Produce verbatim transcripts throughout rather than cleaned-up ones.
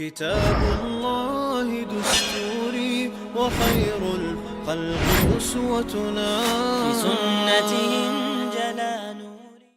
كتاب الله دستوري وخير الخلق أسوتنا. بسنته انجلى نوري.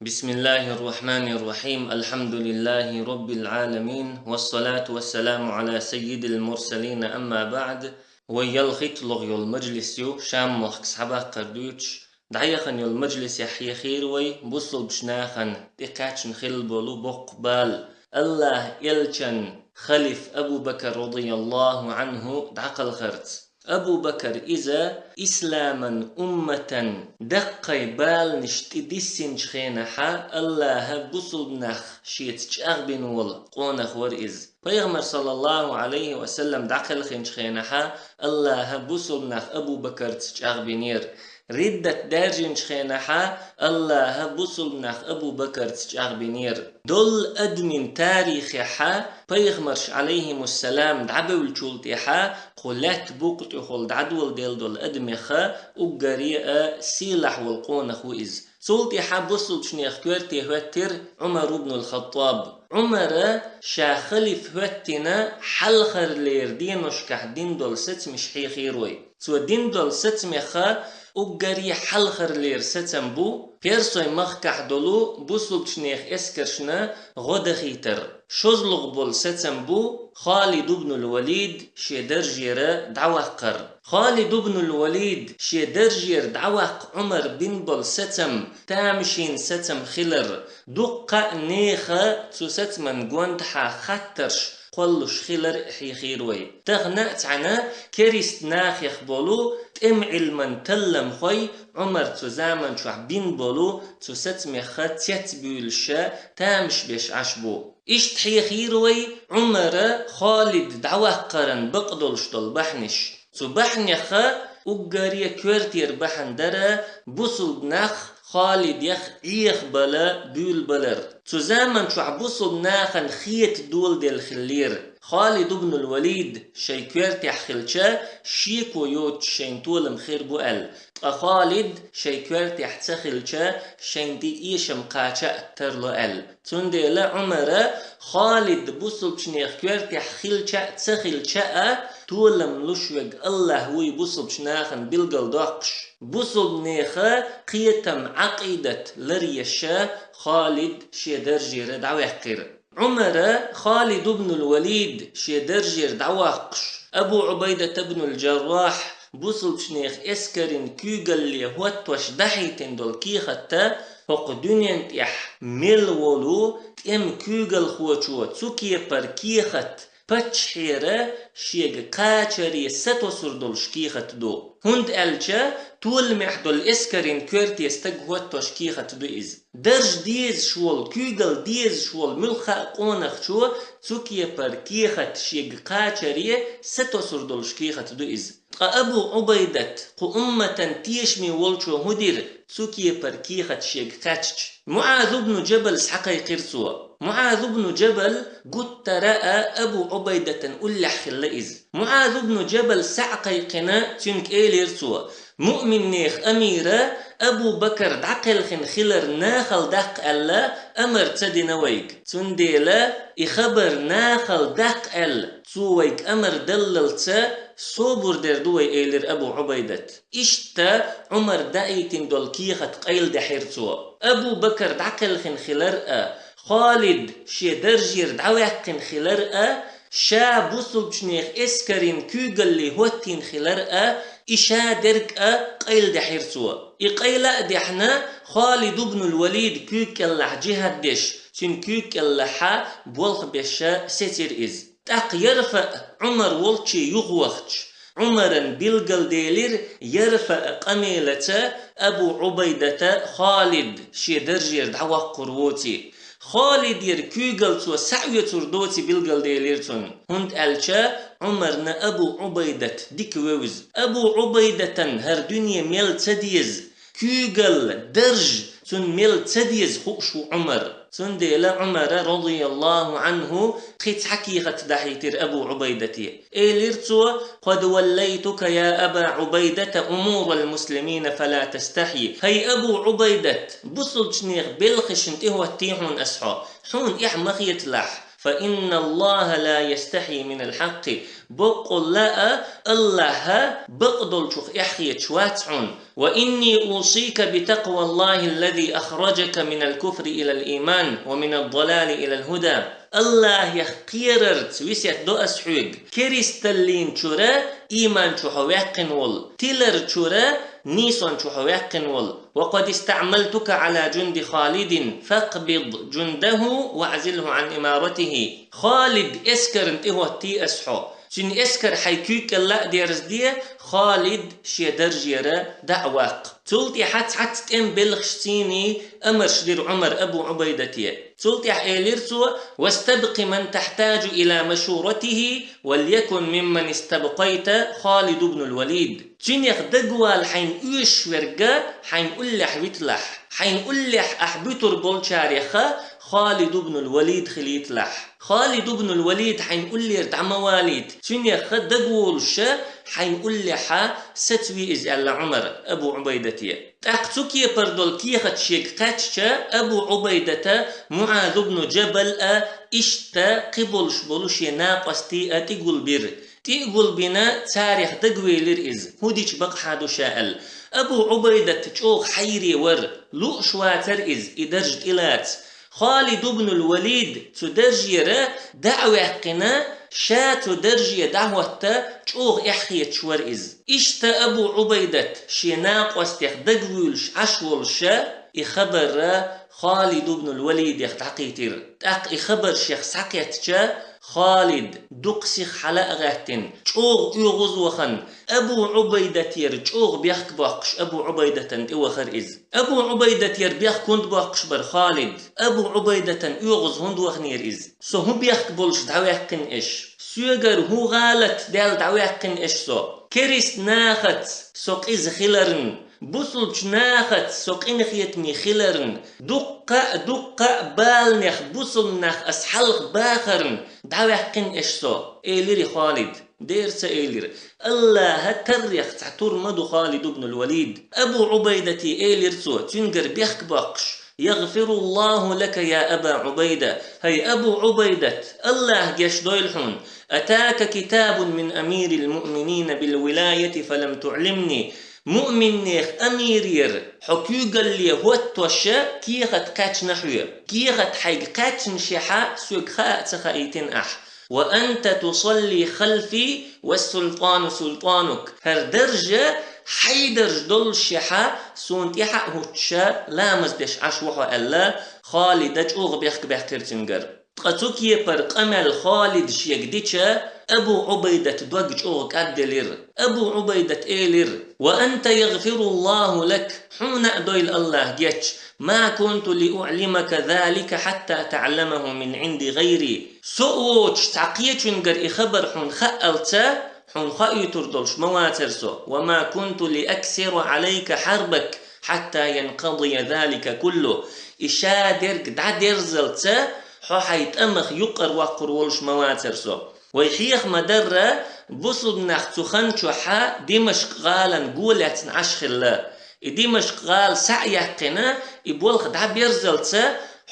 بسم الله الرحمن الرحيم. الحمد لله رب العالمين. والصلاة والسلام على سيد المرسلين. أما بعد. Вай ялхитта лугӀа йола мажлис ю, Шам мохк схьабаккхар дуьйцуш, дӀаяхана йолу мажлисехь хьехийра вай бусалбачу нахана тӀекхаьчна хилла болу боккха бала. АллахӀан элчан халиф Абу Бакар, радияллаху Ӏанху, дӀакхалхарца. Абу Бакар иза исламан умматан даккхий баланаш тӀе диссинчу хенахьа АллахӀа бусалба нах шеца чӀагӀбина волу къонах вара иза. Пайхамар, саллаллаху Ӏалайхи ва саллам, дӀакхелхинчу хенахьа АллахӀа бусалба нах Абу Бакарца чӀагӀбинера. Риддат даьржинчу хенахьа АллахӀа бусалба нах Абу Бакарца чӀагӀбинера. Долу адамийн тарихехьа пайхамарш, Ӏалайхимуссалам, дӀабевллачул тӀаьхьа кху лаьтта букъа тӀехула дӀадоладелла долу адамеха уггаре а сийлахь волу къонах ву иза. Цул тӀаьхьа бусалбачу нехан коьрте хӀоьттира Ӏумар ибн ал-Хаттаб. Ӏумара ша халиф хӀоьттина хьалхарлера деношкахь дина долу сацамаш хьехийра вай. Цо дина долу сацамеха уггаре хьалхарлера сацам бу Персойн махкахь долу бусалбачу нехан эскаршна гӀо дахийтар. ШозлагӀа болу сацам бу Халид ибн ал-Валид шен даржера дӀаваккхар. Халид ибн ал-Валид шен даржера дӀаваккха Ӏумар бина болу сацам тамашийна сацам хилар, дуккха а нехан цу сацаман гондахьа хаттарш кхоллуш хилар а хьехийра вай. Тахана а цхьаьна керист нахех болу тӀеман Ӏилман талламхой Ӏумар цу заман чохь бина болу цу сацамеха цецбуьйлуша тамаш беш Ӏаш бу. Иштта хьехийра вай Ӏумара Халид дӀаваккхаран бакъдолуш долу бахьанаш. Цу бахьанеха уггаре коьртера бахьана дара бусалба нах Халидех Ӏехабала буьйлабалар. Цу заман чохь бусалба нахана хета доладелла хиллера. Халид ибн ал-Валид шайн коьртехь хилча, шеко йоцуш шайн толам хир бу аьлла. Ткъа Халид шайн коьртехь ца хилча, шайн тӀе эшам кхача а тарло аьлла. Цундела Ӏумара Халид бусалбачу нехан коьртехь хилча а, ца хилча а, толам луш верг АллахӀ вуй бусалбачу нахана билгалдоккхуш, бусалба нехан кхетам, Ӏакъидат ларъеш Халид шен даржера дӀаваьккхира. Ӏумара Халид ибн ал-Валид шен даржера дӀаваккхуш, Абу Ӏубайдат ибн ал-Джаррахь бусалбачу нехан эскарийн куьйгалле хӀоттош дахьийтина долу кехатта, хӀокху дуьнен тӀехь мел волу тӀеман куьйгалхочо цу кепара кехат паччахьера шега кхачаре сатосур долуш кехат ду. ХӀунда аьлча толамехь долу эскарийн коьрте стаг хӀоттош кехат ду иза. Дарж дезаш волу, куьйгалла дезаш волу муьлхха а къонахчо цу кепара кехат шега кхачаре сатосур долуш кехат ду иза. Ткъа Абу Ӏубайдат, кху умматан тешаме волчо хӀун дира, цу кепара кехат шега кхаьчча? МуӀаз ибн Джабал схьакхайкхира цо. МуӀаз ибн Джабал гуттара а Абу Ӏубайдатан уллехь хилла иза. МуӀаз ибн Джабал схьа а кхайкхина, цуьнга элира цо: «Муъминнех амира Абу Бакар дӀакхелхина хилар нахала даккха аьлла, амар ца дина вайга. Цундела и хабар нахала даккха аьлла, цо вайга амар даллалца собар дер ду вай», — элира Абу Ӏубайдат. Иштта Ӏумар даийтина долу кехат къайладаьхьира цо. Абу Бакар дӀакхелхина хилар а, Халид шен даржера дӀаваьккхина хилар а, ша бусалбачу нехан эскарийн куьйгалле хӀоттийна хилар а, и ша дерг а къайладаьхьира цо. И къайла а даьхьна, Халид ибн ал-Валид куьйга кӀеллахь джихӀад деш, цуьнан куьйга кӀеллахьа болх беша сецира иза. ТӀаккха Ярфаъ Ӏумар волчче юхавахча, Ӏумаран билгалделира Ярфаъ къамелаца Абу Ӏубайдата Халид шен даржера дӀаваккхур воций. Халидера куьйгалла цо схьаоьцур доций билгалделира цунна, хӀунда аьлча Ӏумарна Абу Ӏубайдат дика вевза. Абу Ӏубайдатан хӀара дуьне мел ца деза, куьйгалла, дарж цунна мел ца деза хууш ву Ӏумар. Цундела Ӏумара, радияллаху Ӏанху, кхин цхьа кехат дахьийтира Абу Ӏубайдате. Элира цо: «Къад валлайтука, я Аба Ӏубайдата, умурал муслимина, фала тастахьи». ХӀай Абу Ӏубайдат, бусалбачу нехан белхашна тӀехӀоттий хьуна ас хьо. Хьуна эхь ма хеталахь. فإن الله لا يستحي من الحق. Боккъалла а, АллахӀ бакъдолчух эхь хеташ вац хьона. وإني أوصيك بتقوى الله الذي أخرجك من الكفر إلى الإيمان ومن الضلال إلى الهدى. АллахӀах кхерарца весет до ас хьоьга, керисталлин чура иман чу хьо ваьккхина волу, тилар чура нийсон чу хьо ваьккхина волу. وقد استعملتك على جند خالد فاقبض جنده واعزله عن إمارته. Халид эскарна тӀехӀоттий ас хьо. Цуьнан эскар хьайн куьйга кӀел а дерзаде, Халид шен даржера дӀа а ваккха. Цул тӀаьхьа цхьацца тӀем белхаш цийний амарш дира Ӏумар Абу Ӏубайдате. Цул тӀаьхьа элира цо: واستبق من تحتاج إلى مشورته وليكن ممن استبقيت خالد بن الوليد. Цуьнех дагавала хьайна оьшуш верг хьайна уллехь виталахь. Хьайна уллехь ахь буьтур болчарех Халид ибн ал-Валид хилийталахь. Халид ибн ал-Валид хьайна уллера дӀа ма валийта, цуьнех дагаволуш хьайна уллехь сацаве иза, аьлла Ӏумара Абу Ӏубайдате. ТӀаккха цу кепара долу кехат шега кхаьчча, Абу Ӏубайдата МуӀаз ибн Джабал а, иштта кхин болуш болу шен накъостий а тӀе гулбира. ТӀе а гулбина, царех дагавелира иза, хӀун дича бакъахьа ду ша аьлла. Абу Ӏубайдат чӀогӀа хьайре вара, лууш вацара иза, и дарж тӀелаца. Халид ибн ал-Валид цу даржера дӀа а ваьккхина, ша цу дарже дӀахӀотта чӀогӀа эхь хеташ вара иза. Иштта Абу Ӏубайдат шен накъостех дагавуьйлуш Ӏаш волуша, и хабар Халид ибн ал-Валидех дӀакхийтира. ТӀаккха и хабар шех схьакхеттача, Халид дукха сиха хьала а гӀаьттина, чӀогӀа оьгӀаз вахана, Абу Ӏубайдатера чӀогӀа бехк боккхуш, Абу Ӏубайдатан тӀе вахара иза. Абу Ӏубайдатера бехк хӀунда боккхуш бара Халид? Абу Ӏубайдатан оьгӀаз хӀунда ваханера иза? Со хӀун бехк болуш дӀаваьккхина аша? Соьгара хӀун гӀалат даьлла дӀаваьккхина аша со? Керист нахаца со къиза хиларна, бусулбачу нахаца со къинхетаме хиларна, дуккха а, дуккха а баланех бусулба нах ас хьалха бахарна дӀаваьккхина аша со, элира Халид. Дера ца элира. АллахӀа таррех цхьа тур ма ду Халид ибн ал-Валид. Абу Ӏубайдате элира цо, цуьнгара бехк боккхуш: يغفر الله لك يا أبا عبيدة. ХӀай Абу Ӏубайдат, АллахӀ гечдойла хьуна. أتاك كتاب من أمير المؤمنين بالولاية فلم تعلمني. Муъминех амирера хьо куьйгалле хӀоттош кехат кхаьчна хьоьга. Кехат хьайга кхаьчнашехьа соьга хаа а ца хаийтина ахь. وأنت تصلي خلفي والسلطان سلطانك. ХӀара даржа хьайн даржа доллушехьа, суна тӀаьхьа а хӀуттуша ламаз деш Ӏаш ву хьо аьлла, Халида чӀогӀа бехк баьккхира цуьнгара. Ткъа цу кепара къамел Халида шега дича, Абу Ӏубайдат дог чӀогӀа кӀадделира. Абу Ӏубайдат элира: وأنت يغفر الله لك. Хьуна а дойла АллахӀ геч. ما كنت لأعلمك ذلك حتى تعلمه من عند غيري. Со а воцуш цхьа кхечуьнгара и хабар хьуна хаалца, хьуна хоуьйтур долуш ма вацара со. وما كنت لأكثر عليك حربك حتى ينقضي ذلك كله. И ша дерг дӀадерзалца, хьо хьайн тӀамах юккъара воккхур волуш ма вацара со. Вай хьеха ма-дарра, бусулба нах цу хан чохьа Димашкъ-гӀалана го лаьцна Ӏаш хилла. И Димашкъ-гӀала схьа а яьккхина, и болх дӀаберзалца,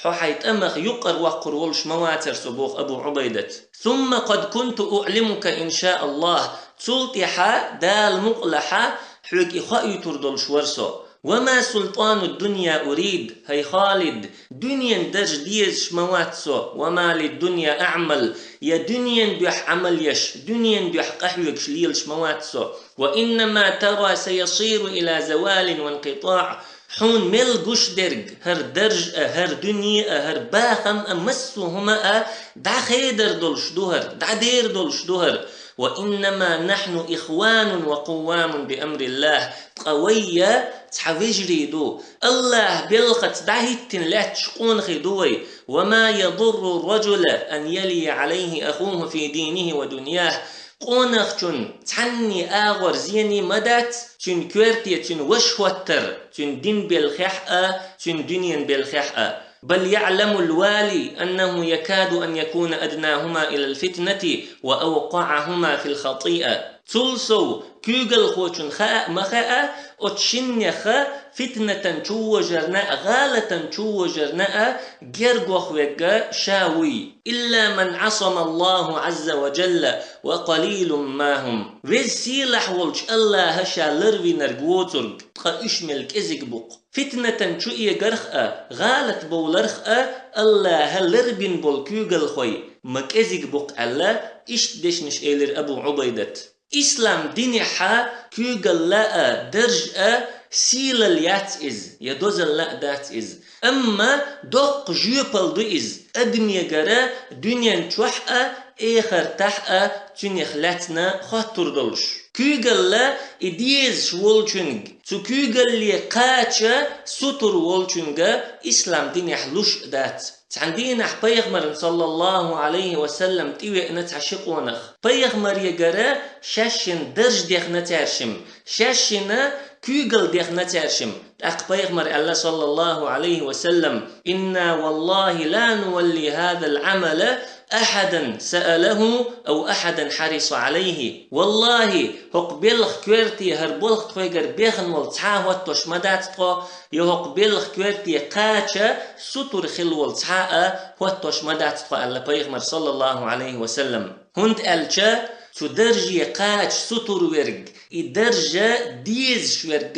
хьо хьайн тӀамах юккъара воккхур волуш ма вацара со, боху Абу Ӏубайдат. ثم قد كنت أعلمك إن شاء الله. Цул тӀаьхьа, Дала мукъалахьа, хьоьга и хоуьйтур долуш вара со. وما سلطان الدنيا أريد. ХӀай Халид, дуьненан дарж дезаш ма вац со. وما للدنيا أعمل. Я дуьненан дуьхьа Ӏамал еш, дуьненан дуьхьа къахьоьгуш лелаш ма вац со. وإنما ترى سيصير إلى زوال وانقطاع. Хьуна мел гуш дерг, хӀара дарж а, хӀара дуьне а, хӀара бахам а, массо а хӀума а дӀахедар долуш ду хӀара, дӀадер долуш ду хӀара. وإنما نحن إخوان وقوام بأمر الله. Ткъа вай я цхьа вежарий ду. АллахӀ белхаца дӀахӀиттина лаьтташ къонахий ду вай. وما يضر الرجل أن يلي عليه أخوه في دينه ودنياه. Къонахчун цхьанний агӀор зене ма дац, цуьнан коьрте цуьнан ваша хӀоттар, цуьнан дин белхехь а, цуьнан дуьненан белхехь а. بل يعلم الوالي أنه يكاد أن يكون أدناهما إلى الفتنة وأوقعهما في الخطيئة. Цул сов, куьйгалхочун хаа а ма хаьа, оцу шиннеха фитнатан чу вожарна а, гӀалатан чу вожарна а гергох верг ша вуй. «Илла ман Ӏасама Аллаху Ӏазза ва Джалла ва къалилун ма хум». Веза-сийлахь волчу Аллаха ша ларвинарг воцург, ткъа уьш мел кӀезиг бу-кх. Фитнатан чу эгарх а, гӀалат бовларх а Аллаха ларбина болу куьйгалхой ма кӀезиг бу-кх аьлла, иштта дешнаш элира Абу Ӏубайдат. Ислам динехьа куьйгалла а, дарж а сийлалла яц иза, я дозалла а дац иза. Амма доккха жоьпалла ду иза, адамегара дуьнен чохь а, эхартахь а цуьнах лаьцна хоттур долуш. Куьйгалла и дезаш волчуьнга, цу куьйгалле кхача сутур волчуьнга ислам динехь луш а дац. Цхьана дийнахь пайхамарна, саллаллаху Ӏалайхи ва саллам, тӀевеана цхьа ши къонах. Пайхамарегара шаьшшина дарж дехна цаьршимма, шаьшшина куьйгалла дехна цаьршимма. ТӀаккха пайхамар аьлла, саллаллаху Ӏалайхи ва саллам: «Инна валлахи ла нувалли хазал Ӏамала ахадан саалаху ав ахадан хариса Ӏалайхи». Валлахи, хӀокху белхан коьрте хӀара болх тхоьгара бехна волу цхьа а хӀоттош ма дац тхо, я хӀокху белхан коьрте кхача сутур хилла волу цхьа а хӀоттош ма дац тхо, аьлла пайхамар, саллаллаху Ӏалайхи ва саллам. ХӀунда аьлча цу дарже кхача сутур верг, и даржа дезаш верг,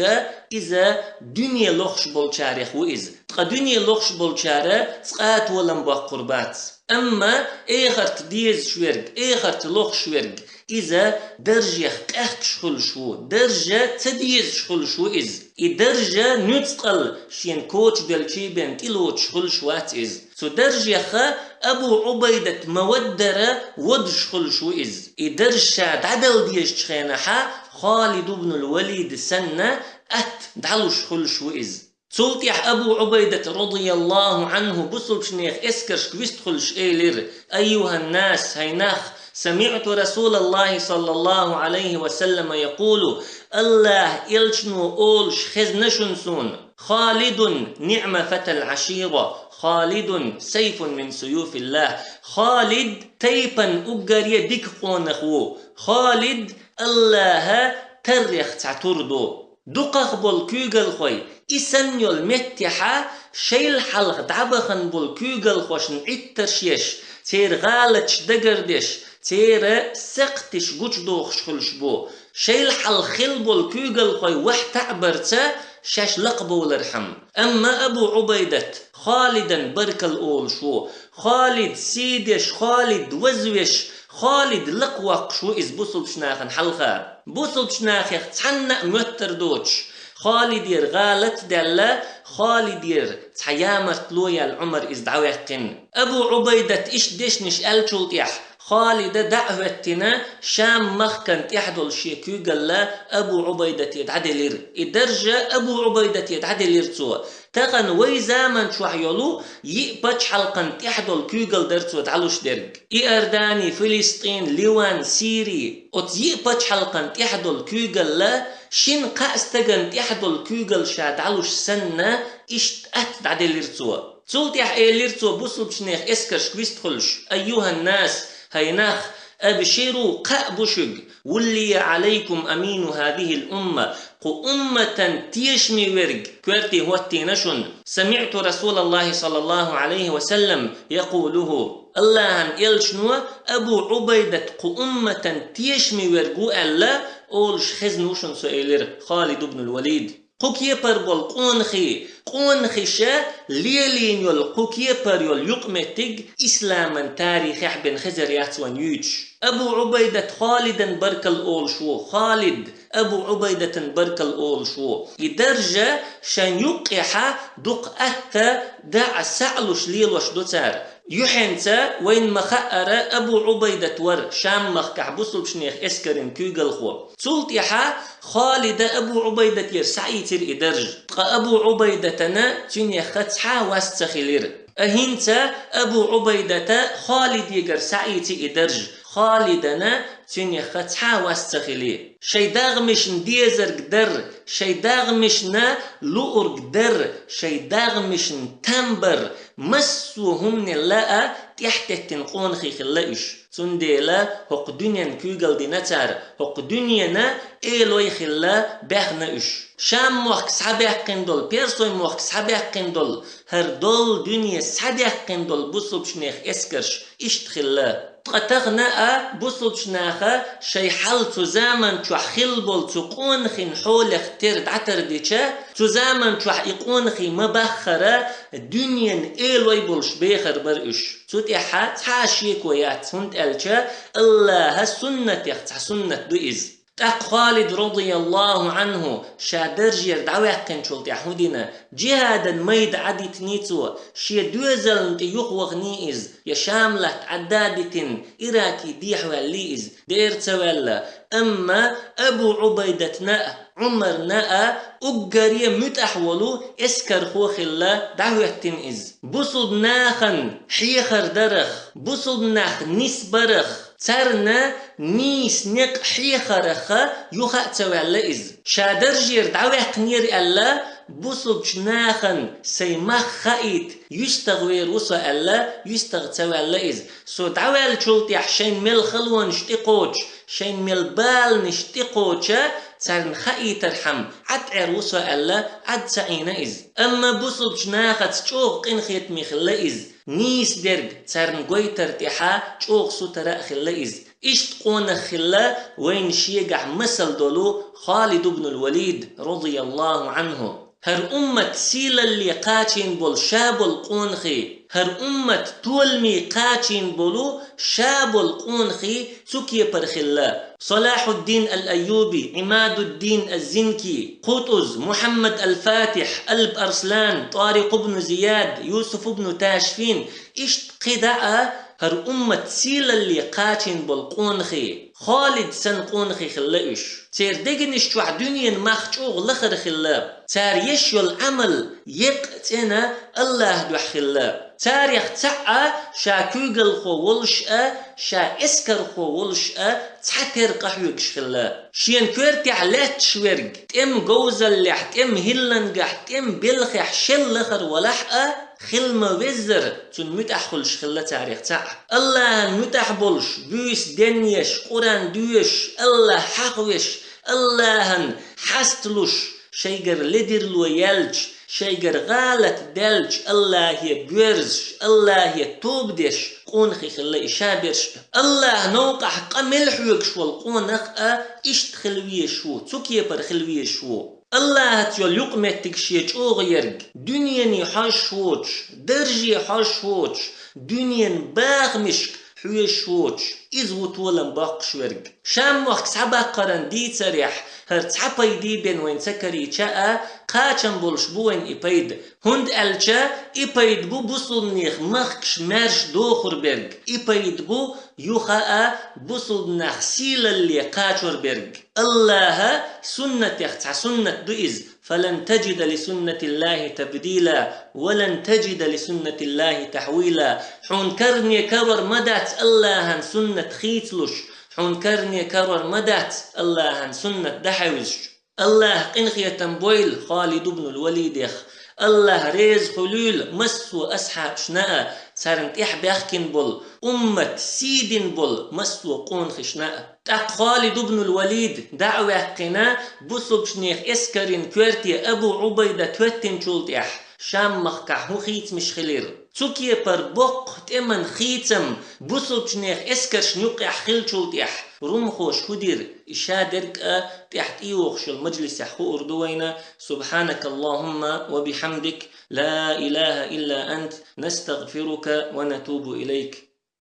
иза дуьне лохуш болчарех ву иза. Ткъа дуьне лохуш болчара цкъа а толам боккхур бац. Амма эхарт дезаш верг, эхарт лохуш верг, иза даржех къаьхкаш хуьлуш ву, даржа ца дезаш хуьлуш ву иза. И даржа нуьцкъала шен коча белчий бен тӀелоцуш хуьлуш вац иза. Цу даржеха Абу Ӏубайдат ма-ваддара водуш хуьлуш ву иза. И дарж ша дӀадала дезачу хенахьа Халид ибн ал-Валид санна атта дӀалуш хуьлуш ву иза. Цул тӀаьхьа Абу Ӏубайдат, радияллаху Ӏанху, бусулбчу нехан эскаршка вист хуьлуш элира: «Айюханнас, хӀай нах, самиӀту Расулаллахи саллаллаху Ӏалайхи ва саллама якъулу, Аллаха элчано олуш хезна шуна суна: Халидун ниӀма фатал Ӏашира, Халидун сайфун мин суюфиллах». Халид тайпан уггаре дика къонах ву. Халид Аллаха таррех цхьа тур ду. Дукхах болу куьйгалхой, и санна йолу меттехьа, шайла хьалха дӀабахана болу куьйгалхошна Ӏиттарш еш, церан гӀалаташ дагардеш, церан сакхтиш гучудохуш хуьлуш бу. Шайла хьалха хилла болу куьйгалхой ваьхьа таӀбарца шаьш лакхабовлархьама. Амма Абу Ӏубайдат Халидан баркалла олуш ву. Халид сий деш, Халид вазвеш, Халид лакхавоккхуш ву иза бусулбчу нахана хьалха. Бусулбчу нахех цхьанна а моьттар доцуш, Халидера гӀалат а даьлла, Халидера цхьа ямартло яьлла Ӏумар иза дӀаваьккхина. Абу Ӏубайдат иштта дешнаш аьллачул тӀаьхьа, Халида дӀа а хӀоьттина, Шам-махкана тӀехь долу шен куьйгалла Абу Ӏубайдате дӀаделира. И даржа Абу Ӏубайдате дӀаделира цо. Тахана вай заман чохь йолу йиъ пачхьалкхан тӀехь долу куьйгалла дара цо дӀалуш дерг. Иордани, Филистин, Ливан, Сири. Оцу йиъ пачхьалкхан тӀехь долу куьйгалла шина-кхаа стагана тӀехь долу куьйгалла ша дӀалуш санна, иштта атта дӀаделира цо. Цул тӀаьхьа элира цо бусулбчу нехан эскаршка вист хуьлуш: «Айюханнас, хӀай нах, абширу, кхаъ бу шуьга, вуллия Ӏалайкум амину хазихил умма, кху умматан тешаме верг, коьрте хӀоттийна шуна. СамиӀту Расулаллахи саллаллаху Ӏалайхи ва саллам якъулуху». Аллахьан элчано Абу Ӏубайдат кху умматан тешаме верг ву аьлла, олуш хезна ву шуна со, элира Халид ибн ал-Валид. Кху кепара болу къонахий, къонахиша лелийна йолу кху кепара йолу юкъаметтиг исламан тарихехь бен хезар яц вайн юьйцуш. Абу Ӏубайдат Халидан баркалла олуш ву, Халид Абу Ӏубайдатан баркалла олуш ву. И даржа шайн юккъехьа дукха атта, даӀа, схьалуш лелош ду цара. Юьхьенца вайна ма-хаъара Абу Ӏубайдат вара Шам-махкахь бусулбчу нехан эскаран куьйгалхо. Цул тӀаьхьа Халида Абу Ӏубайдатера схьаийцира и дарж. Ткъа Абу Ӏубайдатана цуьнеха цхьа а вас ца хилира. А хӀинца Абу Ӏубайдата Халидегара схьаийци и дарж. Халидана цуьнеха цхьа а вас ца хили. Шайн дагӀмашна дезарг дар, шайн дагӀмашна луург дар, шайн дагӀмашна там бар, массо а хӀуманел а тӀаьхьатеттина къонахий хилла уьш. Цундела хӀокху дуьненна куьйгалла дина цара, хӀокху дуьненан элой хилла баьхна уьш. Шам-мохк схьабаьккхина долу, Персой-мохк схьабаьккхина долу, хӀара долу дуьне схьадаьккхина долу бусулбачу нехан эскарш иштта хилла. Ткъа тахана а бусулбачу наха шайн хьал цу заман чохь хилла болу цу къонахийн хьолех тера дӀатардича, цу заман чохь и къонахий ма-баххара, дуьненан элой болуш бехар бара уьш. Цу тӀехь цхьа а шеко яц, хӀунда аьлча Аллаха суннатех цхьа суннат ду иза. ТӀаккха Халид, радияллаху Ӏанху, ша даржера дӀаваьккхинчул тӀаьхьа хӀун дина? Джихадан майда Ӏадитиний цо, шен доьзална тӀе юхаваханий иза, я Шам-латта Ӏадда а дитина, Ираке дехьаваьллий иза, дера ца ваьлла. Амма Абу Ӏубайдатна а, Ӏумарна а уггаре муьтӀахь волу эскархо хилла дӀахӀоьттина иза. Бусулба нахана хьехар дарах, бусулба нах нисбарах, царна нийса некъ хьехарах юха а ца ваьлла иза. Ша даржера дӀаваьккхинера аьлла, бусулбачу нахана сайн мах хаийта, юьстагӀвер ву со аьлла, юьстагӀа ца ваьлла иза. Со дӀаваьллачул тӀаьхьа шайн мел халонаш тӀекхочуш, шайн мел баланаш тӀекхочуш, царна хаийтархьама, Ӏад Ӏер ву со аьлла, Ӏад ца Ӏийна иза. Амма бусулбачу нахаца чӀогӀа къинхетаме хилла иза. Нийса дерг царна гойтар тӀехьа чӀогӀа сутара а хилла иза. Иштта къонах хилла вайна шегахь масал долу Халид ибн ал-Валид, радияллаху Ӏанху. ХӀара уммат сийлалле кхачийна болу ша болу къонахий, хӀара уммат толаме кхачийна болу ша болу къонахий цу кепара хилла. Салахьуддин ал-Айюби, Ӏимадуддин аз-Зинки, Къутуз, Мухьаммад ал-Фатихь, Алб Арслан, ТӀарикъ ибн Зияд, Юсуф ибн Ташфин, иштта кхидӀа а хӀара уммат сийлалле кхачийна болу къонахий, Халид санна къонахий хилла уьш. Церан дегнаш чохь дуьненан мах чӀогӀа лахара хилла. Цара еш йолу Ӏамал еккъа цӀена Аллаха дуьхьа хилла. Царех цхьаъ а ша куьйгалхо волуш а, ша эскархо волуш а цхьатерра къахьоьгуш хилла. Шена коьртехь лаьтташ верг, тӀеман говзаллехь, тӀеман хӀиллангахь, тӀеман белхехь шел лахара валахь а, хила ма-веззара, цунна муьтӀахь хуьлуш хилла царех цхьаъ. Аллахьан муьтӀахь болуш, буьйса денъеш, Къуръан доьшуш, Аллахь хьахавеш, Аллахьан хьаста луш, шайгара ледарло яьлча, шайгара гӀалат даьлча, Аллахье боьрзуш, Аллахье тоба деш, къонахий хилла и шаберш а. Аллахьан новкъахь къа мел хьоьгуш волу къонах а иштта хила везаш ву, цу кепара хила везаш ву. Аллахьаца йолу юкъаметтиг шен чӀогӀа ерг, дуьнене хьожуш воцуш, дарже хьожуш воцуш, дуьненан бахамашка хьоьжуш воцуш, иза ву толам боккхуш верг. Шам-мохк схьабаккхаран дийцарехь, хӀара цхьа пайда бен вайн ца карийча а, кхачам болуш бу вайн и пайда. ХӀунда аьлча и пайда бу бусулбанех махкаш маьрша дохур берг, и пайда бу юха а бусулбанах сийлалле кхачор берг. Аллахьа суннатех цхьа суннат ду иза: «Фалан таджида ли суннатиллахи табдила, валан таджида ли суннатиллахи тахвила». Хьуна карне карор ма дац Аллахьан суннат хийцалуш, хьуна карне карор ма дац Аллахьан суннат дӀахьевзаш. Аллахь къинхетам бойла Халид ибн ал-Валидех. Аллахь реза хуьлийла массо а асхьабашна а, царна тӀехь баьхкина болу, уммат сий дина болу массо а къонахашна а. ТӀаккха Халид ибн ал-Валид дӀа а ваьккхина, бусулбачу нехан эскарийн коьрте Абу Ӏубайда тоьттинчул тӀаьхьа Шам-махкахь хӀун хийцамаш хилира? Цу кепара боккха тӀеман хийцам бусулбачу нехан эскаршна юккъехь хиллачул тӀаьхьа румхоша хӀун дира, и шадерг а тӀехь тӀейогӀуш йолу мажлисехь хуур ду вайна. سبحانك اللهم وبحمدك، لا إله إلا أنت، نستغفرك ونتوب إليك.